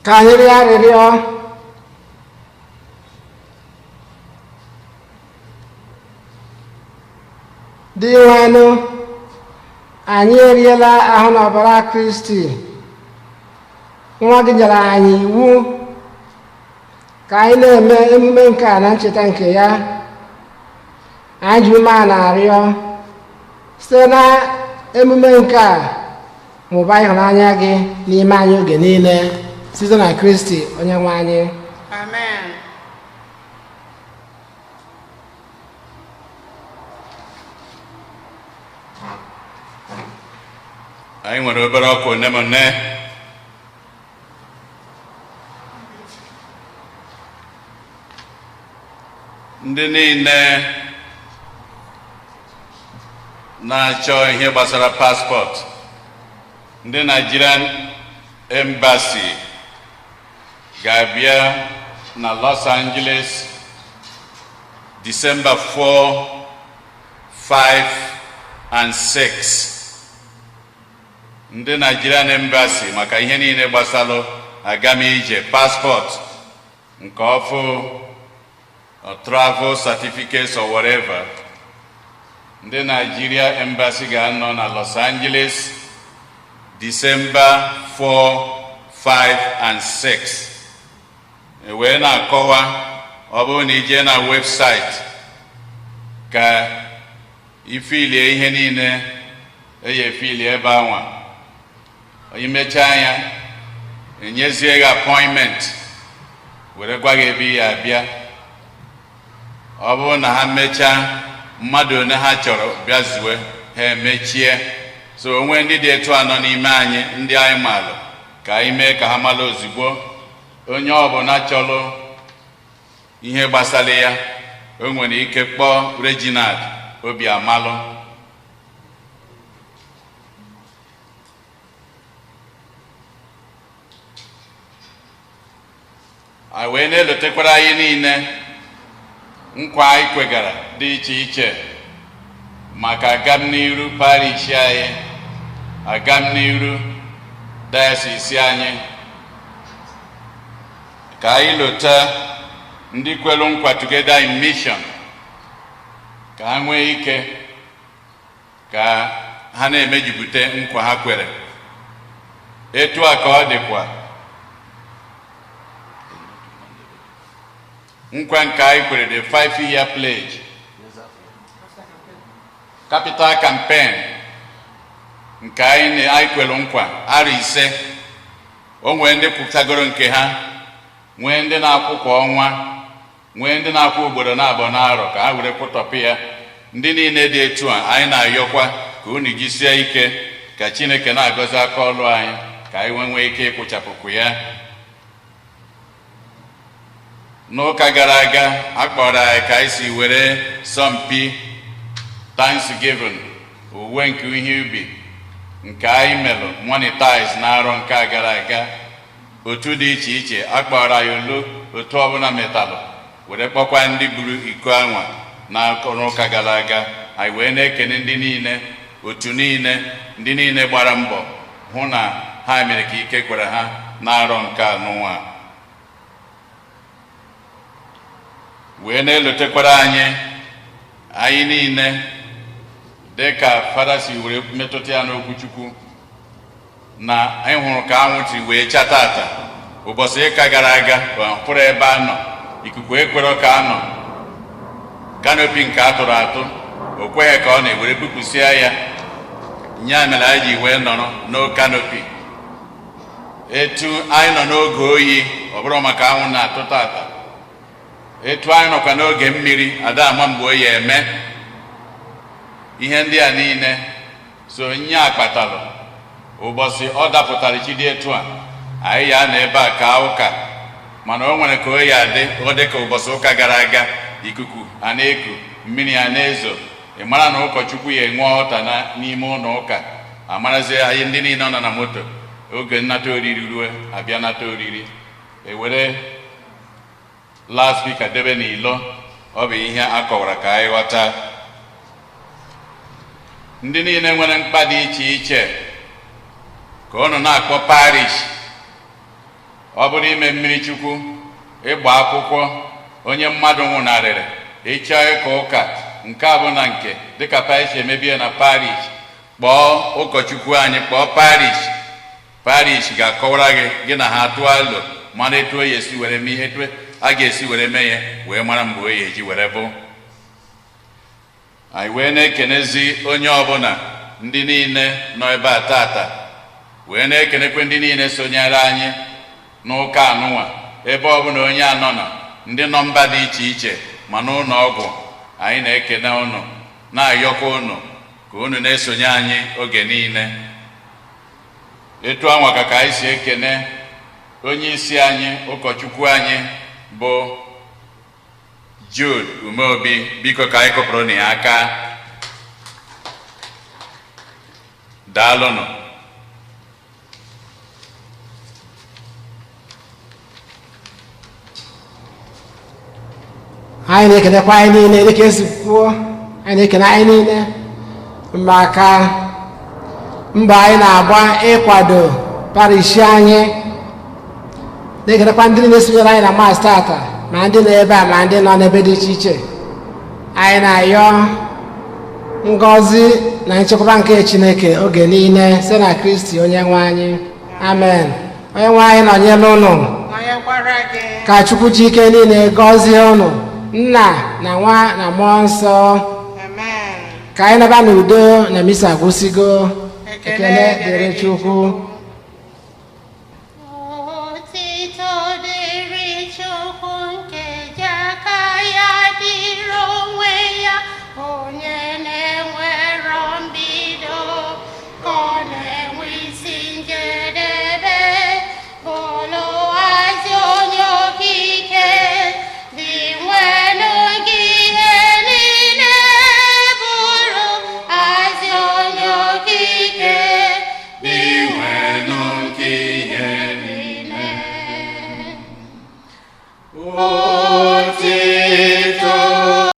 Ka anyị rịọ arịrịọ. Dinwenụ, anyị eriela ahụ na ọbara Kristi nwa gị nyere anyị iwu ka anyị na-eme emume nke a na ncheta nke ya. Anyị ji umeala arịọ, site na emume nke a mụba ịhụnanya gị n'ime anyị oge niile, site na Kristi onye nwe anyị. Amen. Anyị nwere obere ọkwa one ma one. Ndị niile na-achọ ihe gbasara passport, ndị Nigerian Embassy ga-abịa na Los Angeles December 4, 5 and 6. Ndị Nigerian Embassy maka ihe niile gbasara agamije, passport nke ọfụ or travel certificates or whatever, ndị Nigeria Embassy ga-anọ na Los Angeles December 4, 5 and 6. E wee na-akọwa, ọ bụrụ na ije na website ka ifilie ihe niile eyi efilie ebe anwa, imechaa ya, enyezie gị appointment were gwa gị ebe ị ya abịa. Ọ bụrụ na ha mechaa mmadụ one ha chọrọ bịazuwe, ha emechie. So onwe ndị dị etu anọ n'ime anyị, ndị anyị malụ, ka anyị mee ka ha malụ ozugbo. Onye ọbụla chọrọ ihe gbasara ya, o nwere ike kpọọ Reginald Obi Amalụ. Anyị wee na-elotekwara anyị niile nkwa anyị kwegara dị iche iche maka agamniru parish anyị, agamniru diocese anyị. Ka anyị lota ndị kwelu nkwa Together in Mission, ka ha nwee ike ka ha na-emejupụta nkwa ha kwere. Etu a ka ọ dịkwa nkwa nke anyị kwere, the 5 year pledge, capital campaign nke anyị kwere nkwa arọ 5. O nwee ndị kwupụtagoro nke ha, nwee ndị na-akwụ kwa ọnwa, nwee ndị na-akwụ ugboro na-abụọ n'arọ ka ha were kwụtọpụ ya. Ndị niile dị etu a, anyị na-ayọkwa ka unu jisie ike, ka Chineke na-agọzi aka ọlụ anyị, ka anyị nwee nwee ike ịkwụchapụkwu ya. N'ụka gara aga, a kpọrọ anyị ka anyị si were sọmpi Thanksgiving, uwe nke ihe ubi nke anyị melụ monetize n'arọ nke a gara aga. Otu dị iche iche a kpọrọ anyị olu otu ọbụla metalụ were kpọkwa ndị buru iko anwa n'ụka gara aga. Anyị wee na-ekene ndị niile, otu niile, ndị niile gbara mbọ hụ na ha mere ka ike kwere ha n'arọ nke anụnwa. Wee na-elotekwara anyị niile, dị ka fada si were metụta ya n'okwuchukwu, na anyị hụrụ ka anwụ tiri wee cha tata. Ụbọchị ịka gara aga pụrụ ebe a nọ, ikuku ekwero ka a nọ, canopy nke a tụrụ atụ o kweghị ka ọ na-ewere bupụsịa ya. Nya mere anyị ji wee nọrọ no canopy. Etu anyị nọ n'oge oyi, ọ bụrụ maka anwụ na-atụ tata, etu anyị nọkwa n'oge mmiri, ada ama mgbe oyi eme. Ihe ndị a niile so nye akpatalụ ụbọchị ọ dapụtara chi dị etu a, anyị ya na ebe a ka ụka. Mana o nwere ka oyi adị, ọ dị ka ụbọchị ụka gara aga, ikuku a na-eku, mmiri a na-ezo. Ị mara na ụkọchukwu ya enwe ọta n'ime ụlọ ụka. Amarazie anyị ndị niile nọ na moto, oge nnata oriri ruo, abịa nata oriri, ewere loudspeaker debe n'ilo. Ọ bụ ihe a kọwara ka anyị ghọta. Ndị niile nwere mkpa dị iche iche, ka unu na-akpọ parish. Ọ bụrụ ime mmiri Chukwu, ịgba akwụkwọ, onye mmadụ nwụnarịrị, ịchọọ ịka ụka, nke a bụ na nke dịka parish emebie na parish, kpọọ ụkọchukwu anyị, kpọọ parish. Parish ga-akọwara gị, gị na ha tụọ alo, mara etu o esi were mee ihe, etu a ga-esi were mee ya, wee mara mgbe o ya eji were bụ. Anyị wee na-ekenezi onye ọbụla, ndị niile nọ ebe a tata, wee na-ekenekwe ndị niile sonyere anyị n'ụka anụnwa, ebe ọbụla onye anọ na ndị nọ mba dị iche iche, ma n'ụlọ ọgwụ. Anyị na-ekene unu, na-ayọkwa unu ka unu na-esonye anyị oge niile. Etu anwa ka anyị si ekene onye isi anyị, ụkọchukwu anyị bụ Jude Umeobi. Biko, ka anyị kụpụrụ na ya aka. Daalụnụ. Anyị na-ekenekwa anyị niile dịka esi kwuo. Anyị na-ekene anyị niile maka mbọ anyị na-agba ịkwado parish anyị, na-ekenekwa ndị niile sonyere anyị na Mass tata, ma ndị nọ ebe a, ma ndị nọ n'ebe dị iche iche. Anyị na-ayọ ngọzi na nchekwaba nke Chineke oge niile site na Kristi onye nwe anyị. Amen. Onye nwe anyị nọnyere ụnụ. Nọnyekwara gị. Ka Chukwu ji ike niile gọzie ụnụ, Nna na Nwa na Mmụọ Nsọ. Amen. Ka anyị naba n'udo na misa agwụsịgo. Ekele Ekele dịrị dịrị gị. Chukwu. Otito dịrị Chukwu nke ji aka ya dịrị onwe ya, onye na-enwero mbido, ka ọ na-enwe isi njedebe, bụlụazi onye okike dị nwenụ gị ihe niile, bụrụ azi onye okike dị Inwenụ nke ihe niile. Otito.